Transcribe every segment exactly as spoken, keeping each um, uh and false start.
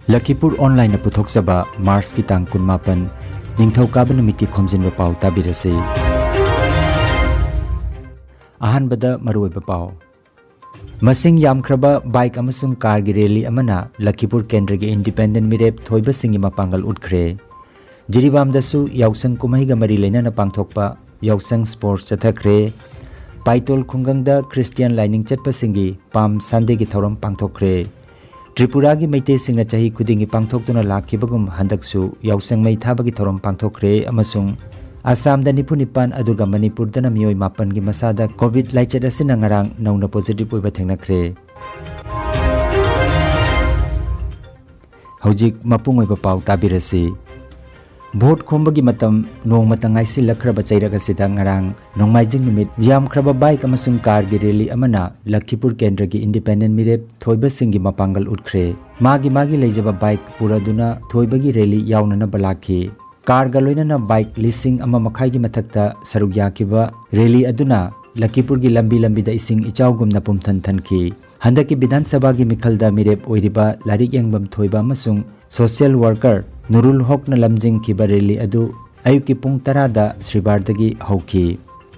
ꯂꯈꯤꯄꯨꯔ ꯑꯣꯟꯂꯥꯏꯟꯅ ꯄꯨꯊꯣꯛꯆꯕ ꯃꯥꯔꯆꯀꯤ ꯇꯥꯡ ꯀꯨꯟꯃꯥꯄꯟ, ꯅꯤꯡꯊꯧꯀꯥꯕ ꯅꯨꯃꯤꯠꯀꯤ ꯈꯣꯝꯖꯤꯟꯕ ꯄꯥꯎ ꯇꯥꯕꯤꯔꯁꯤ꯫ ꯑꯍꯥꯟꯕꯗ ꯃꯔꯨꯑꯣꯏꯕ ꯄꯥꯎ꯫ ꯃꯁꯤꯡ ꯌꯥꯝꯈ꯭ꯔꯕ ꯕꯥꯏꯛ ꯑꯃꯁꯨꯡ ꯀꯥꯔꯒꯤ ꯔꯦꯂꯤ ꯑꯃꯅ ꯂꯈꯤꯄꯨꯔ ꯀꯦꯟꯗ꯭ꯔꯒꯤ ꯏꯟꯗꯤꯄꯦꯟꯗꯦꯟꯠ ꯃꯤꯔꯦꯞ ꯊꯣꯏꯕꯁꯤꯡꯒꯤ ꯃꯄꯥꯡꯒꯜ ꯎꯠꯈ꯭ꯔꯦ꯫ ꯖꯤꯔꯤꯕꯥꯝꯗꯁꯨ ꯌꯥꯎꯁꯪ ꯀꯨꯝꯍꯩꯒ ꯃꯔꯤ ꯂꯩꯅꯅ ꯄꯥꯡꯊꯣꯛꯄ ꯌꯥꯎꯁꯪ ꯁ꯭ꯄꯣꯔꯠꯁ ꯆꯠꯊꯈ꯭ꯔꯦ꯫ ꯄꯥꯏꯇꯣꯜ ꯈꯨꯡꯒꯪꯗ ꯈ꯭ꯔꯤꯁꯇꯤꯌꯥꯟ ꯂꯥꯏꯅꯤꯡ ꯆꯠꯄꯁꯤꯡꯒꯤ ꯄꯥꯝ ꯁꯟꯗꯦꯒꯤ ꯊꯧꯔꯝ ꯄꯥꯡꯊꯣꯛꯈ꯭ꯔꯦ꯫ ꯇ꯭ꯔꯤꯄꯨꯔꯥꯒꯤ ꯃꯩꯇꯩꯁꯤꯡꯅ ꯆꯍꯤ ꯈꯨꯗꯤꯡꯒꯤ ꯄꯥꯡꯊꯣꯛꯇꯨꯅ ꯂꯥꯛꯈꯤꯕꯒꯨꯝ ꯍꯟꯗꯛꯁꯨ ꯌꯥꯎꯁꯪ ꯃꯩ ꯊꯥꯕꯒꯤ ꯊꯧꯔꯝ ꯄꯥꯡꯊꯣꯛꯈ꯭ꯔꯦ ꯑꯃꯁꯨꯡ ꯑꯁꯥꯝꯗ ꯅꯤꯐꯨ ꯅꯤꯄꯥꯟ ꯑꯗꯨꯒ ꯃꯅꯤꯄꯨꯔꯗꯅ ꯃꯤꯑꯣꯏ ꯃꯥꯄꯟꯒꯤ ꯃꯁꯥꯗ ꯀꯣꯚꯤꯗ ꯂꯥꯏꯆꯠ ꯑꯁꯤꯅ ꯉꯔꯥꯡ ꯅꯧꯅ ꯄꯣꯖꯤꯇꯤꯚ ꯑꯣꯏꯕ ꯊꯦꯡꯅꯈ꯭ꯔꯦ꯫ ꯍꯧꯖꯤꯛ ꯃꯄꯨꯡ ꯑꯣꯏꯕ ꯄꯥꯎ ꯇꯥꯕꯤꯔꯁꯤ꯫ ꯚꯣꯠ ꯈꯣꯝꯕꯒꯤ ꯃꯇꯝ ꯅꯣꯡꯃꯇ ꯉꯥꯏꯁꯤꯜꯂꯛꯈ꯭ꯔꯕ ꯆꯩꯔꯛ ꯑꯁꯤꯗ ꯉꯔꯥꯡ ꯅꯣꯡꯃꯥꯏꯖꯤꯡ ꯅꯨꯃꯤꯠ ꯌꯥꯝꯈ꯭ꯔꯕ ꯕꯥꯏꯛ ꯑꯃꯁꯨꯡ ꯀꯥꯔꯒꯤ ꯔꯦꯂꯤ ꯑꯃꯅ ꯂꯈꯤꯄꯨꯔ ꯀꯦꯟꯗ꯭ꯔꯒꯤ ꯏꯟꯗꯤꯄꯦꯟꯗꯦꯟꯠ ꯃꯤꯔꯦꯞ ꯊꯣꯏꯕꯁꯤꯡꯒꯤ ꯃꯄꯥꯡꯒꯜ ꯎꯠꯈ꯭ꯔꯦ꯫ ꯃꯥꯒꯤ ꯃꯥꯒꯤ ꯂꯩꯖꯕ ꯕꯥꯏꯛ ꯄꯨꯔꯗꯨꯅ ꯊꯣꯏꯕꯒꯤ ꯔꯦꯂꯤ ꯌꯥꯎꯅꯅꯕ ꯂꯥꯛꯈꯤ꯫ ꯀꯥꯔꯒ ꯂꯣꯏꯅꯅ ꯕꯥꯏꯛ ꯂꯤꯁꯤꯡ ꯑꯃ ꯃꯈꯥꯏꯒꯤ ꯃꯊꯛꯇ ꯁꯔꯨꯛ ꯌꯥꯈꯤꯕ ꯔꯦꯂꯤ ꯑꯗꯨꯅ ꯂꯈꯤꯄꯨꯔꯒꯤ ꯂꯝꯕꯤ ꯂꯝꯕꯤꯗ ꯏꯁꯤꯡ ꯏꯆꯥꯎꯒꯨꯝꯅ ꯄꯨꯝꯊꯟ ꯊꯟꯈꯤ꯫ ꯍꯟꯗꯛꯀꯤ ꯕꯤꯙꯥꯟ ꯁꯚꯥꯒꯤ ꯃꯤꯈꯜꯗ ꯃꯤꯔꯦꯞ ꯑꯣꯏꯔꯤꯕ ꯂꯥꯏꯔꯤꯛ ꯌꯦꯡꯕꯝ ꯊꯣꯏꯕ ꯑꯃꯁꯨꯡ ꯁꯣꯁꯤꯌꯦꯜ ꯋꯥꯔꯀꯔ ꯅꯨꯔꯨꯜ ꯍꯣꯛꯅ ꯂꯝꯖꯤꯡꯈꯤꯕ ꯔꯦꯂꯤ ꯑꯗꯨ ꯑꯌꯨꯛꯀꯤ ꯄꯨꯡ ꯇꯔꯥꯗ ꯁ꯭ꯔꯤꯕꯥꯔꯗꯒꯤ ꯍꯧꯈꯤ꯫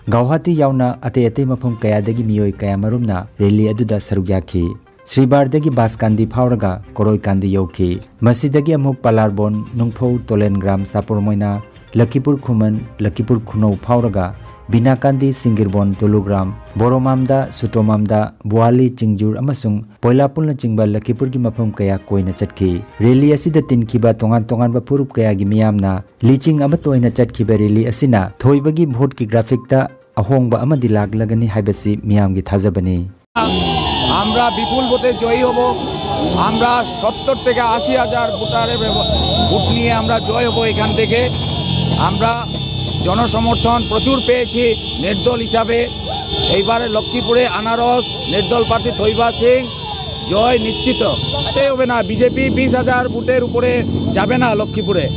ꯒꯧꯍꯥꯇꯤ ꯌꯥꯎꯅ ꯑꯇꯩ ꯑꯇꯩ ꯃꯐꯝ ꯀꯌꯥꯗꯒꯤ ꯃꯤꯑꯣꯏ ꯀꯌꯥꯃꯔꯨꯝꯅ ꯔꯦꯂꯤ ꯑꯗꯨꯗ ꯁꯔꯨꯛ ꯌꯥꯈꯤ꯫ ꯁ꯭ꯔꯤꯕꯥꯔꯗꯒꯤ ꯕꯥꯁꯀꯥꯟꯗꯤ ꯐꯥꯎꯔꯒ ꯀꯣꯔꯣꯏꯀꯥꯟꯗꯤ ꯌꯧꯈꯤ꯫ ꯃꯁꯤꯗꯒꯤ ꯑꯃꯨꯛ ꯄꯂꯥꯔꯕꯣꯟ, ꯅꯨꯡꯐꯧ, ꯇꯣꯂꯦꯟꯒ꯭ꯔꯥꯝ, ꯆꯥꯄꯣꯔꯃꯣꯏꯅꯥ, ꯂꯈꯤꯄꯨꯔ ꯈꯨꯃꯟ, ꯂꯈꯤꯄꯨꯔ ꯈꯨꯅꯧ ꯐꯥꯎꯔꯒ ꯕꯤꯅꯥꯀꯥꯟꯗꯤ, ꯁꯤꯡꯒꯤꯔꯕꯣꯟ, ꯇꯨꯂꯨꯒ꯭ꯔꯥꯝ, ꯕꯣꯔꯣꯃꯥꯝꯗ, ꯁꯨꯇꯣꯃꯥꯝꯗ, ꯕꯨꯋꯥꯂꯤ, ꯆꯤꯡꯖꯨꯔ ꯑꯃꯁꯨꯡ ꯄꯣꯏꯂꯥꯄꯨꯜꯅꯆꯤꯡꯕ ꯂꯈꯤꯄꯨꯔꯒꯤ ꯃꯐꯝ ꯀꯌꯥ ꯀꯣꯏꯅ ꯆꯠꯈꯤ꯫ ꯔꯦꯂꯤ ꯑꯁꯤꯗ ꯇꯤꯟꯈꯤꯕ ꯇꯣꯉꯥꯟ ꯇꯣꯉꯥꯟꯕ ꯐꯨꯔꯨꯞ ꯀꯌꯥꯒꯤ ꯃꯤꯌꯥꯝꯅ ꯂꯤꯆꯤꯡ ꯑꯃꯠꯇ ꯑꯣꯏꯅ ꯆꯠꯈꯤꯕ ꯔꯦꯂꯤ ꯑꯁꯤꯅ ꯊꯣꯏꯕꯒꯤ ꯚꯣꯠꯀꯤ ꯒ꯭ꯔꯥꯐꯤꯛꯇ ꯑꯍꯣꯡꯕ ꯑꯃꯗꯤ ꯂꯥꯛꯂꯒꯅꯤ ꯍꯥꯏꯕꯁꯤ ꯃꯤꯌꯥꯝꯒꯤ ꯊꯥꯖꯕꯅꯤ꯫ আমরা বিপুল ভোটে জয়ী হব। আমরা সত্তর থেকে আশি হাজার ভোটারের ব্যব- ভোট নিয়ে আমরা জয় হব এখান থেকে। আমরা জনসমর্থন প্রচুর পেয়েছি নির্দল হিসাবে। এইবারে লক্ষ্মীপুরে আনারস নির্দল প্রার্থী থৈবা সিং জয় নিশ্চিত। তাতে হবে না, বিজেপি বিশ হাজার ভোটের উপরে যাবে না লক্ষ্মীপুরে।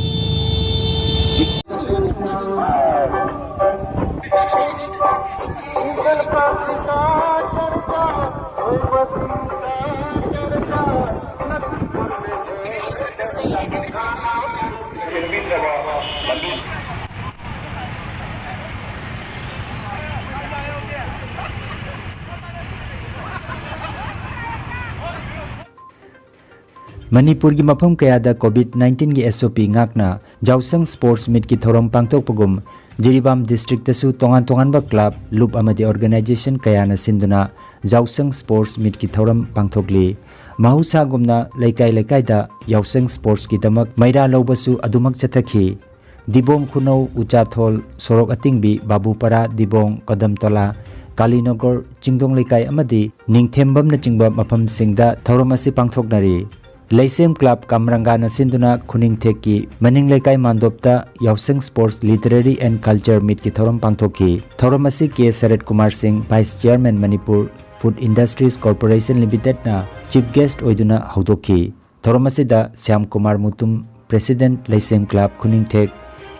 ꯃꯅꯤꯄꯨꯔꯒꯤ ꯃꯐꯝ ꯀꯌꯥꯗ COVID nineteen ꯒꯤ S O P ꯉꯥꯛꯅ ꯌꯥꯎꯁꯪ Sports Meet ꯀꯤ ꯊꯧꯔꯝ ꯄꯥꯡꯊꯣꯛꯄꯒꯨꯝ, ꯖꯤꯔꯤꯕꯥꯝ district ꯇꯁꯨ ꯇꯣꯉꯥꯟ ꯇꯣꯉꯥꯟꯕ club, ꯂꯨꯞ ꯑꯃꯗꯤ organization ꯀꯌꯥꯅ ꯁꯤꯟꯗꯨꯅ ꯌꯥꯎꯁꯪ Sports Meet ꯀꯤ ꯊꯧꯔꯝ ꯄꯥꯡꯊꯣꯛꯂꯤ꯫ ꯃꯍꯧꯁꯥꯒꯨꯝꯅ ꯂꯩꯀꯥꯏ ꯂꯩꯀꯥꯏꯗ ꯌꯥꯎꯁꯪ Sports ꯀꯤꯗꯃꯛ ꯃꯩꯔꯥ ꯂꯧꯕꯁꯨ ꯑꯗꯨꯃꯛ ꯆꯠꯊꯈꯤ꯫ ꯗꯤꯕꯣꯡ ꯈꯨꯅꯧ, ꯎꯆꯥꯊꯣꯜ, ꯁꯣꯔꯣꯛ ꯑꯇꯤꯡꯕꯤ, ꯕꯥꯕꯨꯄꯥꯔꯥ, ꯗꯤꯕꯣꯡ, ꯀꯗꯝꯇꯣꯂꯥ, ꯀꯥꯂꯤꯅꯒꯔ, ꯆꯤꯡꯗꯣꯡ ꯂꯩꯀꯥꯏ ꯑꯃꯗꯤ ꯅꯤꯡꯊꯦꯝꯕꯝꯅꯆꯤꯡꯕ ꯃꯐꯝꯁꯤꯡꯗ ꯊꯧꯔꯝ ꯑꯁꯤ ꯄꯥꯡꯊꯣꯛꯅꯔꯤ꯫ ꯂꯩꯁꯦꯝ club ꯀꯥꯝꯔꯪꯒꯥꯅ ꯁꯤꯟꯗꯨꯅ ꯈꯨꯅꯤꯡꯊꯦꯛꯀꯤ ꯃꯅꯤꯡ ꯂꯩꯀꯥꯏ ꯃꯥꯟꯗꯣꯞꯇ ꯌꯥꯎꯁꯪ Sports, Literary and Culture Meet ꯀꯤ ꯊꯧꯔꯝ ꯄꯥꯡꯊꯣꯛꯈꯤ꯫ ꯊꯧꯔꯝ ꯑꯁꯤ ꯀꯦ ꯁꯔꯠ ꯀꯨꯃꯥꯔ ꯁꯤꯡ, Vice Chairman, Manipur Food Industries Corporation Limited ꯅ chief guest ꯑꯣꯏꯗꯨꯅ ꯍꯧꯗꯣꯛꯈꯤ꯫ ꯊꯧꯔꯝ ꯑꯁꯤꯗ Shyam Kumar Mutum, President, Leishem club Khuningthek,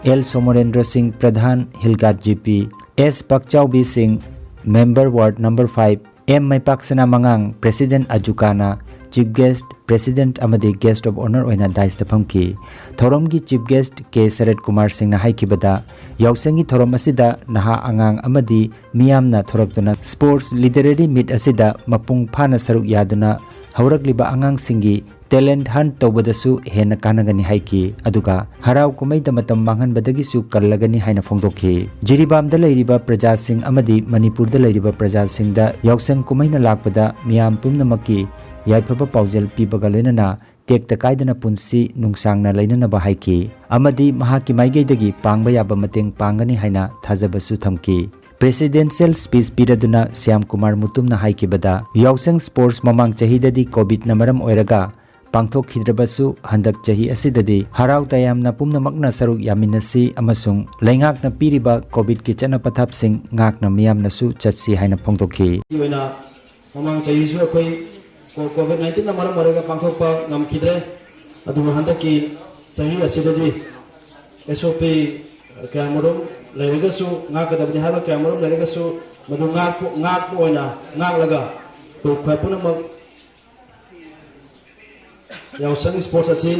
L Somorendra Singh, Pradhan, ꯍꯤꯜꯒꯥꯠ G P, ꯑꯦꯁ ꯄꯥꯛꯆꯥꯎꯕꯤ ꯁꯤꯡ, member ward number five, M Meipaksana ꯃꯉꯥꯡ, President, ꯑꯖꯨꯀꯥꯅ chief guest, President ꯑꯃꯗꯤ guest of honour ꯑꯣꯏꯅ dais ꯇ ꯐꯝꯈꯤ꯫ ꯊꯧꯔꯝꯒꯤ chief guest ꯀꯦ ꯁꯔꯠ ꯀꯨꯃꯥꯔ ꯁꯤꯡꯅ ꯍꯥꯏꯈꯤꯕꯗ, ꯌꯥꯎꯁꯪꯒꯤ ꯊꯧꯔꯝ ꯑꯁꯤꯗ ꯅꯍꯥ, ꯑꯉꯥꯡ ꯑꯃꯗꯤ ꯃꯤꯌꯥꯝꯅ ꯊꯣꯔꯛꯇꯨꯅ Sports, Literary Meet ꯑꯁꯤꯗ ꯃꯄꯨꯡ ꯐꯥꯅ ꯁꯔꯨꯛ ꯌꯥꯗꯨꯅ ꯍꯧꯔꯛꯂꯤꯕ ꯑꯉꯥꯡꯁꯤꯡꯒꯤ talent hunt ꯇꯧꯕꯗꯁꯨ ꯍꯦꯟꯅ ꯀꯥꯟꯅꯒꯅꯤ ꯍꯥꯏꯈꯤ꯫ ꯑꯗꯨꯒ ꯍꯔꯥꯎ ꯀꯨꯝꯍꯩꯗ ꯃꯇꯝ ꯃꯥꯡꯍꯟꯕꯗꯒꯤꯁꯨ ꯀꯜꯂꯒꯅꯤ ꯍꯥꯏꯅ ꯐꯣꯡꯗꯣꯛꯈꯤ꯫ ꯖꯤꯔꯤꯕꯥꯝꯗ ꯂꯩꯔꯤꯕ ꯄ꯭ꯔꯖꯥꯁꯤꯡ ꯑꯃꯗꯤ ꯃꯅꯤꯄꯨꯔꯗ ꯂꯩꯔꯤꯕ ꯄ꯭ꯔꯖꯥꯁꯤꯡꯗ ꯌꯥꯎꯁꯪ ꯀꯨꯝꯍꯩꯅ ꯂꯥꯛꯄꯗ ꯃꯤꯌꯥꯝ ꯄꯨꯝꯅꯃꯛꯀꯤ ꯌꯥꯏꯐꯕ ꯄꯥꯎꯖꯦꯜ ꯄꯤꯕꯒ ꯂꯣꯏꯅꯅ ꯇꯦꯛꯇ ꯀꯥꯏꯗꯅ ꯄꯨꯟꯁꯤ ꯅꯨꯡꯁꯥꯡꯅ ꯂꯩꯅꯅꯕ ꯍꯥꯏꯈꯤ ꯑꯃꯗꯤ ꯃꯍꯥꯛꯀꯤ ꯃꯥꯏꯀꯩꯗꯒꯤ ꯄꯥꯡꯕ ꯌꯥꯕ ꯃꯇꯦꯡ ꯄꯥꯡꯒꯅꯤ ꯍꯥꯏꯅ ꯊꯥꯖꯕꯁꯨ ꯊꯝꯈꯤ꯫ Presidential speech ꯄꯤꯔꯗꯨꯅ ꯁ꯭ꯌꯥꯝ ꯀꯨꯃꯥꯔ ꯃꯨꯇꯨꯝꯅ ꯍꯥꯏꯈꯤꯕꯗ, ꯌꯥꯎꯁꯪ Sports ꯃꯃꯥꯡ ꯆꯍꯤꯗꯗꯤ COVID ꯅ ꯃꯔꯝ ꯑꯣꯏꯔꯒ ꯄꯥꯡꯊꯣꯛꯈꯤꯗ꯭ꯔꯕꯁꯨ, ꯍꯟꯗꯛ ꯆꯍꯤ ꯑꯁꯤꯗꯗꯤ ꯍꯔꯥꯎ ꯇꯌꯥꯝꯅ ꯄꯨꯝꯅꯃꯛꯅ ꯁꯔꯨꯛ ꯌꯥꯃꯤꯟꯅꯁꯤ ꯑꯃꯁꯨꯡ ꯂꯩꯉꯥꯛꯅ ꯄꯤꯔꯤꯕ COVID ꯀꯤ ꯆꯠꯅ ꯄꯊꯥꯞꯁꯤꯡ ꯉꯥꯛꯅ ꯃꯤꯌꯥꯝꯅꯁꯨ ꯆꯠꯁꯤ ꯍꯥꯏꯅ ꯐꯣꯡꯗꯣꯛꯈꯤ꯫ ꯑꯣꯏꯅ ꯃꯃꯥꯡ ꯆꯍꯤꯁꯨ ꯑꯩꯈꯣꯏ ꯀꯣ-, COVID nineteen ꯅ ꯃꯔꯝ ꯑꯣꯏꯔꯒ ꯄꯥꯡꯊꯣꯛꯄ ꯉꯝꯈꯤꯗ꯭ꯔꯦ꯫ ꯑꯗꯨꯕꯨ ꯍꯟꯗꯛꯀꯤ ꯆꯍꯤ ꯑꯁꯤꯗꯗꯤ S O P ꯀꯌꯥꯃꯔꯨꯝ ꯂꯩꯔꯒꯁꯨ, ꯉꯥꯛꯀꯗꯕꯅꯤ ꯍꯥꯏꯕ ꯀꯌꯥꯃꯔꯨꯝ ꯂꯩꯔꯒꯁꯨ, ꯃꯗꯨ ꯉꯥꯛꯄ, ꯉꯥꯛꯄ ꯑꯣꯏꯅ ꯉꯥꯛꯂꯒ ꯑꯩꯈꯣꯏ ꯈ꯭ꯋꯥꯏ ꯄꯨꯝꯅꯃꯛ ꯌꯥꯎꯁꯪ Sports ꯑꯁꯤ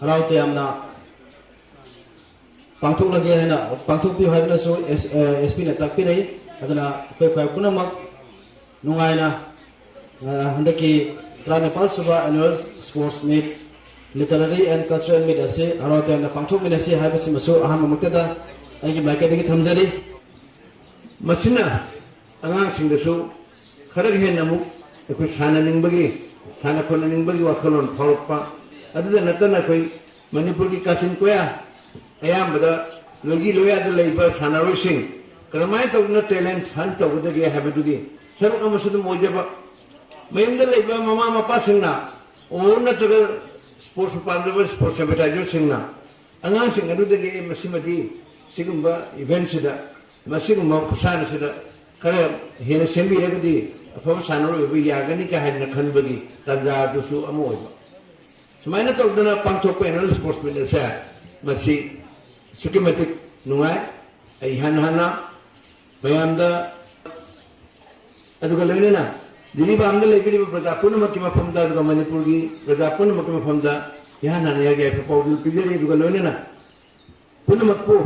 ꯍꯔꯥꯎ ꯇꯌꯥꯝꯅ ꯄꯥꯡꯊꯣꯛꯂꯒꯦ ꯍꯥꯏꯅ, ꯄꯥꯡꯊꯣꯛꯄꯤꯌꯨ ꯍꯥꯏꯗꯨꯅꯁꯨ ꯑꯦꯁ ꯄꯤꯅ ꯇꯥꯛꯄꯤꯔꯛꯏ꯫ ꯑꯗꯨꯅ ꯑꯩꯈꯣꯏ ꯈ꯭ꯋꯥꯏ ꯄꯨꯝꯅꯃꯛ ꯅꯨꯡꯉꯥꯏꯅ, ꯑ, ꯍꯟꯗꯛꯀꯤ ꯇꯔꯥꯅꯤꯄꯥꯜ ꯁꯨꯕ annual sports meet, literary and cultural meet ꯑꯁꯤ ꯍꯔꯥꯎ ꯇꯌꯥꯝꯅ ꯄꯥꯡꯊꯣꯛꯃꯤꯟꯅꯁꯤ ꯍꯥꯏꯕꯁꯤꯃꯁꯨ ꯑꯍꯥꯟꯕꯃꯛꯇꯗ ꯑꯩꯒꯤ ꯃꯥꯏꯀꯩꯗꯒꯤ ꯊꯝꯖꯔꯤ꯫ ꯃꯁꯤꯅ ꯑꯉꯥꯡꯁꯤꯡꯗꯁꯨ ꯈꯔ ꯍꯦꯟꯅ ꯑꯃꯨꯛ ꯑꯩꯈꯣꯏ ꯁꯥꯟꯅꯅꯤꯡꯕꯒꯤ, ꯁꯥꯟꯅ ꯈꯣꯠꯅꯅꯤꯡꯕꯒꯤ ꯋꯥꯈꯜꯂꯣꯟ ꯐꯥꯎꯔꯛꯄ, ꯑꯗꯨꯗ ꯅꯠꯇꯅ ꯑꯩꯈꯣꯏ ꯃꯅꯤꯄꯨꯔꯒꯤ ꯀꯥꯆꯤꯟ ꯀꯣꯌꯥ ꯑꯌꯥꯝꯕꯗ ꯂꯣꯏꯒꯤ ꯂꯣꯌꯥꯗ ꯂꯩꯕ ꯁꯥꯟꯅꯔꯣꯏꯁꯤꯡ ꯀꯔꯝꯍꯥꯏꯅ ꯇꯧꯗꯅ talent hunt ꯇꯧꯒꯗꯒꯦ ꯍꯥꯏꯕꯗꯨꯒꯤ ꯁꯔꯨꯛ ꯑꯃꯁꯨ ꯑꯗꯨꯝ ꯑꯣꯏꯖꯕ, ꯃꯌꯨꯝꯗ ꯂꯩꯕ ꯃꯃꯥ ꯃꯄꯥꯁꯤꯡꯅ ꯑꯣ ꯅꯠꯇ꯭ꯔꯒ sports ꯄꯥꯝꯖꯕ sports advertiserꯁꯤꯡꯅ ꯑꯉꯥꯡꯁꯤꯡ ꯑꯗꯨꯗꯒꯤ ꯑꯦ ꯃꯁꯤꯃꯗꯤ ꯁꯤꯒꯨꯝꯕ eventꯁꯤꯗ, ꯃꯁꯤꯒꯨꯝꯕ ꯈꯨꯠꯁꯥꯟꯅꯁꯤꯗ ꯈꯔ ꯍꯦꯟꯅ ꯁꯦꯝꯕꯤꯔꯒꯗꯤ ꯑꯐꯕ ꯁꯥꯟꯅꯔꯣꯏ ꯑꯣꯏꯕ ꯌꯥꯒꯅꯤ ꯀꯥ ꯍꯥꯏꯗꯅ ꯈꯟꯕꯒꯤ ꯇꯥꯟꯖꯥ ꯑꯗꯨꯁꯨ ꯑꯃ ꯑꯣꯏꯕ꯫ ꯁꯨꯃꯥꯏꯅ ꯇꯧꯗꯅ ꯄꯥꯡꯊꯣꯛꯄ annual sports meet ꯑꯁꯦ ꯃꯁꯤ ꯑꯁꯨꯛꯀꯤ ꯃꯇꯤꯛ ꯅꯨꯡꯉꯥꯏ꯫ ꯑꯩ ꯏꯍꯥꯟ ꯍꯥꯟꯅ ꯃꯌꯥꯝꯗ, ꯑꯗꯨꯒ ꯂꯣꯏꯅꯅ ꯖꯤꯔꯤꯕꯥꯝꯗ ꯂꯩꯕꯤꯔꯤꯕ ꯄ꯭ꯔꯖꯥ ꯄꯨꯝꯅꯃꯛꯀꯤ ꯃꯐꯝꯗ, ꯑꯗꯨꯒ ꯃꯅꯤꯄꯨꯔꯒꯤ ꯄ꯭ꯔꯖꯥ ꯄꯨꯝꯅꯃꯛꯀꯤ ꯃꯐꯝꯗ ꯏꯍꯥꯟ ꯍꯥꯟꯅ ꯌꯥꯒꯤ ꯌꯥꯏꯐ ꯄꯥꯎꯖꯦꯜ ꯄꯤꯖꯔꯤ꯫ ꯑꯗꯨꯒ ꯂꯣꯏꯅꯅ ꯄꯨꯝꯅꯃꯛꯄꯨ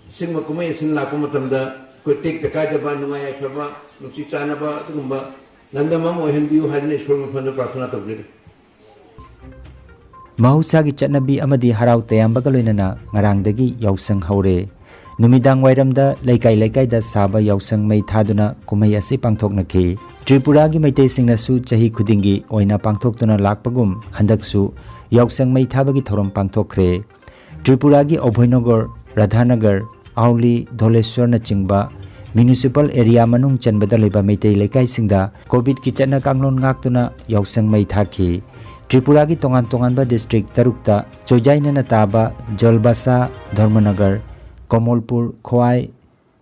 ꯑꯁꯤꯒꯨꯝꯕ ꯀꯨꯝꯍꯩ ꯑꯁꯤꯅ ꯂꯥꯛꯄ ꯃꯇꯝꯗ ꯑꯩꯈꯣꯏ ꯇꯦꯛꯇ ꯀꯥꯏꯗꯕ, ꯅꯨꯡꯉꯥꯏ ꯌꯥꯏꯐꯕ, ꯅꯨꯡꯁꯤ ꯆꯥꯟꯅꯕ ꯑꯗꯨꯒꯨꯝꯕ ꯂꯝꯗꯝ ꯑꯃ ꯑꯣꯏꯍꯟꯕꯤꯌꯨ ꯍꯥꯏꯗꯨꯅ ꯏꯁꯣꯔꯒꯤ ꯃꯐꯝꯗ ꯄ꯭ꯔꯥꯔꯊꯅꯥ ꯇꯧꯖꯔꯤ꯫ ꯃꯍꯧꯁꯥꯒꯤ ꯆꯠꯅꯕꯤ ꯑꯃꯗꯤ ꯍꯔꯥꯎ ꯇꯌꯥꯝꯕꯒ ꯂꯣꯏꯅꯅ ꯉꯔꯥꯡꯗꯒꯤ ꯌꯥꯎꯁꯪ ꯍꯧꯔꯦ꯫ ꯅꯨꯃꯤꯗꯥꯡ ꯋꯥꯏꯔꯝꯗ ꯂꯩꯀꯥꯏ ꯂꯩꯀꯥꯏꯗ ꯁꯥꯕ ꯌꯥꯎꯁꯪ ꯃꯩ ꯊꯥꯗꯨꯅ ꯀꯨꯝꯍꯩ ꯑꯁꯤ ꯄꯥꯡꯊꯣꯛꯅꯈꯤ꯫ ꯇ꯭ꯔꯤꯄꯨꯔꯥꯒꯤ ꯃꯩꯇꯩꯁꯤꯡꯅꯁꯨ ꯆꯍꯤ ꯈꯨꯗꯤꯡꯒꯤ ꯑꯣꯏꯅ ꯄꯥꯡꯊꯣꯛꯇꯨꯅ ꯂꯥꯛꯄꯒꯨꯝ ꯍꯟꯗꯛꯁꯨ ꯌꯥꯎꯁꯪ ꯃꯩ ꯊꯥꯕꯒꯤ ꯊꯧꯔꯝ ꯄꯥꯡꯊꯣꯛꯈ꯭ꯔꯦ꯫ ꯇ꯭ꯔꯤꯄꯨꯔꯥꯒꯤ ꯑꯚꯣꯏꯅꯒꯔ, ꯔꯥꯙꯥꯅꯒꯔ, ꯑꯥꯎꯂꯤ, ꯙꯣꯂꯦꯁ꯭ꯋꯔꯅꯆꯤꯡꯕ municipal area ꯃꯅꯨꯡ ꯆꯟꯕꯗ ꯂꯩꯕ ꯃꯩꯇꯩ ꯂꯩꯀꯥꯏꯁꯤꯡꯗ ꯀꯣꯚꯤꯗꯀꯤ ꯆꯠꯅ ꯀꯥꯡꯂꯣꯟ ꯉꯥꯛꯇꯨꯅ ꯌꯥꯎꯁꯪ ꯃꯩ ꯊꯥꯈꯤ꯫ ꯇ꯭ꯔꯤꯄꯨꯔꯥꯒꯤ ꯇꯣꯉꯥꯟ ꯇꯣꯉꯥꯟꯕ district ꯇꯔꯨꯛꯇ ꯆꯣꯏꯖꯥꯏꯅꯅ ꯇꯥꯕ ꯖꯣꯜꯕꯥꯁꯥ, ꯙꯔꯃꯅꯒꯔ, ꯀꯣꯃꯣꯜꯄꯨꯔ, ꯈ꯭ꯋꯥꯏ,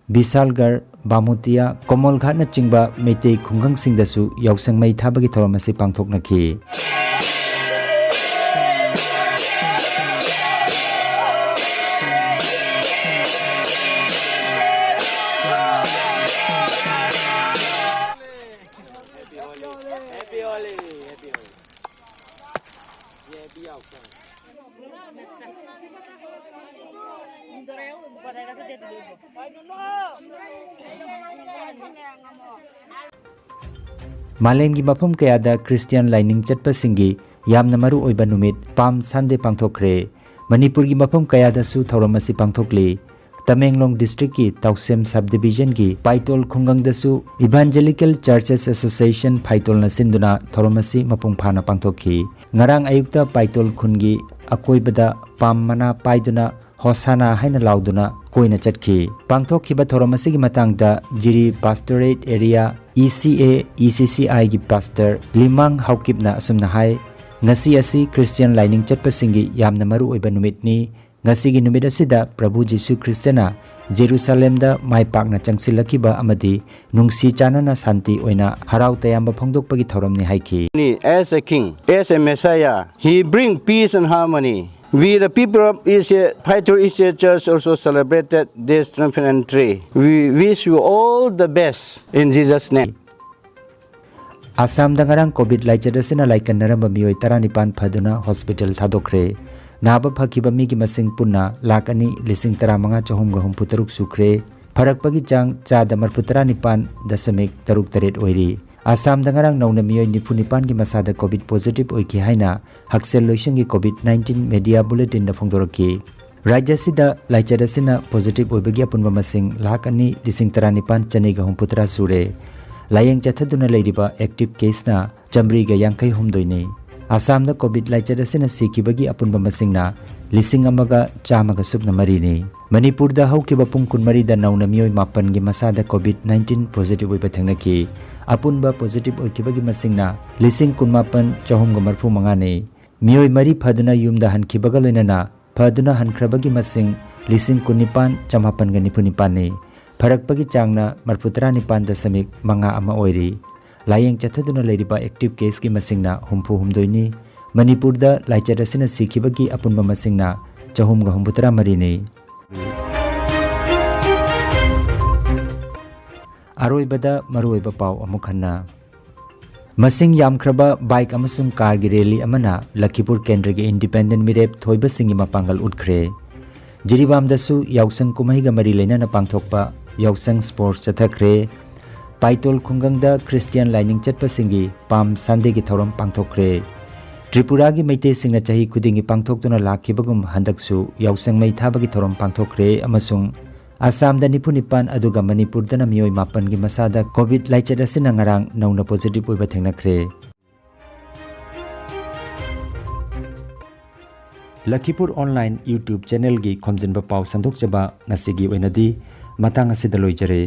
ꯕꯤꯁꯥꯜꯒꯔ, ꯕꯥꯃꯨꯇꯤꯌꯥ, ꯀꯣꯃꯣꯜꯘꯥꯠꯅꯆꯤꯡꯕ ꯃꯩꯇꯩ ꯈꯨꯡꯒꯪꯁꯤꯡꯗꯁꯨ ꯌꯥꯎꯁꯪ ꯃꯩ ꯊꯥꯕꯒꯤ ꯊꯧꯔꯝ ꯑꯁꯤ ꯄꯥꯡꯊꯣꯛꯅꯈꯤ꯫ ꯃꯥꯂꯦꯝꯒꯤ ꯃꯐꯝ ꯀꯌꯥꯗ ꯈ꯭ꯔꯤꯁꯇꯤꯌꯥꯟ ꯂꯥꯏꯅꯤꯡ ꯆꯠꯄꯁꯤꯡꯒꯤ ꯌꯥꯝꯅ ꯃꯔꯨ ꯑꯣꯏꯕ ꯅꯨꯃꯤꯠ ꯄꯥꯝ ꯁꯟꯗꯦ ꯄꯥꯡꯊꯣꯛꯈ꯭ꯔꯦ꯫ ꯃꯅꯤꯄꯨꯔꯒꯤ ꯃꯐꯝ ꯀꯌꯥꯗꯁꯨ ꯊꯧꯔꯝ ꯑꯁꯤ ꯄꯥꯡꯊꯣꯛꯂꯤ꯫ ꯇꯃꯦꯡꯂꯣꯡ ꯗꯤꯁꯇ꯭ꯔꯤꯛꯀꯤ ꯇꯥꯎꯁꯦꯝ ꯁꯕ ꯗꯤꯕꯤꯖꯟꯒꯤ ꯄꯥꯏꯇꯣꯜ ꯈꯨꯡꯒꯪꯗꯁꯨ Evangelical Churches Association ꯐꯥꯏꯇꯣꯜꯅ ꯁꯤꯟꯗꯨꯅ ꯊꯧꯔꯝ ꯑꯁꯤ ꯃꯄꯨꯡ ꯐꯥꯅ ꯄꯥꯡꯊꯣꯛꯈꯤ꯫ ꯉꯔꯥꯡ ꯑꯌꯨꯛꯇ ꯄꯥꯏꯇꯣꯜ ꯈꯨꯟꯒꯤ ꯑꯀꯣꯏꯕꯗ ꯄꯥꯝ ꯃꯅꯥ ꯄꯥꯏꯗꯨꯅ ꯍꯣꯁꯥꯅꯥ ꯍꯥꯏꯅ ꯂꯥꯎꯗꯨꯅ ꯀꯣꯏꯅ ꯆꯠꯈꯤ꯫ ꯄꯥꯡꯊꯣꯛꯈꯤꯕ ꯊꯧꯔꯝ ꯑꯁꯤꯒꯤ ꯃꯇꯥꯡꯗ ꯖꯤꯔꯤ ꯄꯥꯁꯇꯣꯔꯦꯠ ꯑꯦꯔꯤꯌꯥ ꯏ ꯁꯤ ꯑꯦ ꯏ ꯁꯤ ꯁꯤ ꯑꯥꯏꯒꯤ ꯄꯥꯁꯇꯔ ꯂꯤꯃꯥꯡ ꯍꯥꯎꯀꯤꯞꯅ ꯑꯁꯨꯝꯅ ꯍꯥꯏ, ꯉꯁꯤ ꯑꯁꯤ ꯈ꯭ꯔꯤꯁꯇꯤꯌꯥꯟ ꯂꯥꯏꯅꯤꯡ ꯆꯠꯄꯁꯤꯡꯒꯤ ꯌꯥꯝꯅ ꯃꯔꯨ ꯑꯣꯏꯕ ꯅꯨꯃꯤꯠꯅꯤ꯫ ꯉꯁꯤꯒꯤ ꯅꯨꯃꯤꯠ ꯑꯁꯤꯗ ꯄ꯭ꯔꯚꯨ ꯖꯤꯁꯨ ꯈ꯭ꯔꯤꯁꯇꯅ ꯖꯦꯔꯨꯁꯥꯂꯦꯝꯗ ꯃꯥꯏ ꯄꯥꯛꯅ ꯆꯪꯁꯤꯜꯂꯛꯈꯤꯕ ꯑꯃꯗꯤ ꯅꯨꯡꯁꯤ ꯆꯥꯟꯅꯅ ꯁꯥꯟꯇꯤ ꯑꯣꯏꯅ ꯍꯔꯥꯎ ꯇꯌꯥꯝꯕ ꯐꯣꯡꯗꯣꯛꯄꯒꯤ ꯊꯧꯔꯝꯅꯤ ꯍꯥꯏꯈꯤ꯫ As a king, as a Messiah, he bring peace and harmony. We, the people of Ishe, Paitol Ishe Church, also celebrated this triumphant entry. We wish you all the best in Jesus' name. ꯑꯁꯥꯝꯗ ꯉꯔꯥꯡ COVID ꯂꯥꯏꯆꯠ ꯑꯁꯤꯅ ꯂꯥꯏꯀꯟꯅꯔꯝꯕ ꯃꯤꯑꯣꯏ ꯇꯔꯥꯅꯤꯄꯥꯟ ꯐꯗꯨꯅ hospital ꯊꯥꯗꯣꯛꯈ꯭ꯔꯦ꯫ ꯅꯥꯕ ꯐꯈꯤꯕ ꯃꯤꯒꯤ ꯃꯁꯤꯡ ꯄꯨꯟꯅ ꯂꯥꯈ ꯑꯅꯤ ꯂꯤꯁꯤꯡ ꯇꯔꯥꯃꯉꯥ ꯆꯍꯨꯝꯒ ꯍꯨꯝꯐꯨ ꯇꯔꯨꯛ ꯁꯨꯈ꯭ꯔꯦ꯫ ꯐꯔꯛꯄꯒꯤ ꯆꯥꯡ ꯆꯥꯗ ꯃꯔꯤꯐꯨ ꯇꯔꯥꯅꯤꯄꯥꯟ ꯗꯁꯃꯤꯛ ꯇꯔꯨꯛ ꯇꯔꯦꯠ ꯑꯣꯏꯔꯤ꯫ ꯑꯁꯥꯝꯗ ꯉꯔꯥꯡ ꯅꯧꯅ ꯃꯤꯑꯣꯏ ꯅꯤꯐꯨ ꯅꯤꯄꯥꯟꯒꯤ ꯃꯁꯥꯗ ꯀꯣꯚꯤꯗ ꯄꯣꯖꯤꯇꯤꯚ ꯑꯣꯏꯈꯤ ꯍꯥꯏꯅ ꯍꯛꯁꯦꯜ ꯂꯣꯏꯁꯪꯒꯤ ꯀꯣꯚꯤꯗ ꯅꯥꯏꯟꯇꯤꯟ ꯃꯦꯗꯤꯌꯥ ꯕꯨꯂꯦꯇꯤꯟꯗ ꯐꯣꯡꯗꯣꯔꯛꯈꯤ꯫ ꯔꯥꯖ꯭ꯌ ꯑꯁꯤꯗ ꯂꯥꯏꯆꯠ ꯑꯁꯤꯅ ꯄꯣꯖꯤꯇꯤꯚ ꯑꯣꯏꯕꯒꯤ ꯑꯄꯨꯟꯕ ꯃꯁꯤꯡ ꯂꯥꯈ ꯑꯅꯤ ꯂꯤꯁꯤꯡ ꯇꯔꯥꯅꯤꯄꯥꯟ ꯆꯅꯤꯒ ꯍꯨꯝꯐꯨꯇꯔꯥ ꯁꯨꯔꯦ꯫ ꯂꯥꯌꯦꯡ ꯆꯠꯊꯗꯨꯅ ꯂꯩꯔꯤꯕ ꯑꯦꯛꯇꯤꯚ ꯀꯦꯁꯅ ꯆꯥꯃꯔꯤꯒ ꯌꯥꯡꯈꯩ ꯍꯨꯝꯗꯣꯏꯅꯤ꯫ ꯑꯁꯥꯝꯗ ꯀꯣꯚꯤꯗ ꯂꯥꯏꯆꯠ ꯑꯁꯤꯅ ꯁꯤꯈꯤꯕꯒꯤ ꯑꯄꯨꯟꯕ ꯃꯁꯤꯡꯅ ꯂꯤꯁꯤꯡ ꯑꯃꯒ ꯆꯥꯝꯃꯒ ꯁꯨꯞꯅ ꯃꯔꯤꯅꯤ꯫ ꯃꯅꯤꯄꯨꯔꯗ ꯍꯧꯈꯤꯕ ꯄꯨꯡ ꯀꯨꯟꯃꯔꯤꯗ ꯅꯧꯅ ꯃꯤꯑꯣꯏ ꯃꯥꯄꯟꯒꯤ ꯃꯁꯥꯗ ꯀꯣꯚꯤꯗ ꯅꯥꯏꯟꯇꯤꯟ ꯄꯣꯖꯤꯇꯤꯚ ꯑꯣꯏꯕ ꯊꯦꯡꯅꯈꯤ꯫ ꯑꯄꯨꯟꯕ ꯄꯣꯖꯤꯇꯤꯚ ꯑꯣꯏꯈꯤꯕꯒꯤ ꯃꯁꯤꯡꯅ ꯂꯤꯁꯤꯡ ꯀꯨꯟꯃꯥꯄꯟ ꯆꯍꯨꯝꯒ ꯃꯔꯤꯐꯨ ꯃꯉꯥꯅꯤ꯫ ꯃꯤꯑꯣꯏ ꯃꯔꯤ ꯐꯗꯨꯅ ꯌꯨꯝꯗ ꯍꯟꯈꯤꯕꯒ ꯂꯣꯏꯅꯅ ꯐꯗꯨꯅ ꯍꯟꯈ꯭ꯔꯕꯒꯤ ꯃꯁꯤꯡ ꯂꯤꯁꯤꯡ ꯀꯨꯟꯅꯤꯄꯥꯟ ꯆꯃꯥꯄꯟꯒ ꯅꯤꯐꯨ ꯅꯤꯄꯥꯟꯅꯤ꯫ ꯐꯔꯛꯄꯒꯤ ꯆꯥꯡꯅ ꯃꯔꯤꯐꯨ ꯇꯔꯥꯅꯤꯄꯥꯟ ꯗꯁꯃꯤꯛ ꯃꯉꯥ ꯑꯃ ꯑꯣꯏꯔꯤ꯫ ꯂꯥꯌꯦꯡ ꯆꯠꯊꯗꯨꯅ ꯂꯩꯔꯤꯕ ꯑꯦꯛꯇꯤꯚ ꯀꯦꯁꯀꯤ ꯃꯁꯤꯡꯅ ꯍꯨꯝꯐꯨ ꯍꯨꯝꯗꯣꯏꯅꯤ꯫ ꯃꯅꯤꯄꯨꯔꯗ ꯂꯥꯏꯆꯠ ꯑꯁꯤꯅ ꯁꯤꯈꯤꯕꯒꯤ ꯑꯄꯨꯟꯕ ꯃꯁꯤꯡꯅ ꯆꯍꯨꯝꯒ ꯍꯨꯝꯐꯨꯇꯔꯥ ꯃꯔꯤꯅꯤ꯫ ꯑꯔꯣꯏꯕꯗ ꯃꯔꯨꯑꯣꯏꯕ ꯄꯥꯎ ꯑꯃꯨꯛ ꯍꯟꯅ꯫ ꯃꯁꯤꯡ ꯌꯥꯝꯈ꯭ꯔꯕ ꯕꯥꯏꯛ ꯑꯃꯁꯨꯡ ꯀꯥꯔꯒꯤ ꯔꯦꯂꯤ ꯑꯃꯅ ꯂꯈꯤꯄꯨꯔ ꯀꯦꯟꯗ꯭ꯔꯒꯤ ꯏꯟꯗꯤꯄꯦꯟꯗꯦꯟꯠ ꯃꯤꯔꯦꯞ ꯊꯣꯏꯕꯁꯤꯡꯒꯤ ꯃꯄꯥꯡꯒꯜ ꯎꯠꯈ꯭ꯔꯦ꯫ ꯖꯤꯔꯤꯕꯥꯝꯗꯁꯨ ꯌꯥꯎꯁꯪ ꯀꯨꯝꯍꯩꯒ ꯃꯔꯤ ꯂꯩꯅꯅ ꯄꯥꯡꯊꯣꯛꯄ ꯌꯥꯎꯁꯪ ꯁ꯭ꯄꯣꯔꯠꯁ ꯆꯠꯊꯈ꯭ꯔꯦ꯫ ꯄꯥꯏꯇꯣꯜ ꯈꯨꯡꯒꯪꯗ ꯈ꯭ꯔꯤꯁꯇꯤꯌꯥꯟ ꯂꯥꯏꯅꯤꯡ ꯆꯠꯄꯁꯤꯡꯒꯤ ꯄꯥꯝ ꯁꯟꯗꯦꯒꯤ ꯊꯧꯔꯝ ꯄꯥꯡꯊꯣꯛꯈ꯭ꯔꯦ꯫ ꯇ꯭ꯔꯤꯄꯨꯔꯥꯒꯤ ꯃꯩꯇꯩꯁꯤꯡꯅ ꯆꯍꯤ ꯈꯨꯗꯤꯡꯒꯤ ꯄꯥꯡꯊꯣꯛꯇꯨꯅ ꯂꯥꯛꯈꯤꯕꯒꯨꯝ ꯍꯟꯗꯛꯁꯨ ꯌꯥꯎꯁꯪ ꯃꯩ ꯊꯥꯕꯒꯤ ꯊꯧꯔꯝ ꯄꯥꯡꯊꯣꯛꯈ꯭ꯔꯦ ꯑꯃꯁꯨꯡ ꯑꯁꯥꯝꯗ ꯅꯤꯐꯨ ꯅꯤꯄꯥꯟ ꯑꯗꯨꯒ ꯃꯅꯤꯄꯨꯔꯗꯅ ꯃꯤꯑꯣꯏ ꯃꯥꯄꯟꯒꯤ ꯃꯁꯥꯗ ꯀꯣꯚꯤꯗ ꯂꯥꯏꯆꯠ ꯑꯁꯤꯅ ꯉꯔꯥꯡ ꯅꯧꯅ ꯄꯣꯖꯤꯇꯤꯚ ꯑꯣꯏꯕ ꯊꯦꯡꯅꯈ꯭ꯔꯦ꯫ ꯂꯈꯤꯄꯨꯔ ꯑꯣꯟꯂꯥꯏꯟ YouTube ꯆꯦꯅꯦꯜꯒꯤ ꯈꯣꯝꯖꯤꯟꯕ ꯄꯥꯎ ꯁꯟꯗꯣꯛꯆꯕ ꯉꯁꯤꯒꯤ ꯑꯣꯏꯅꯗꯤ ꯃꯇꯥꯡ ꯑꯁꯤꯗ ꯂꯣꯏꯖꯔꯦ꯫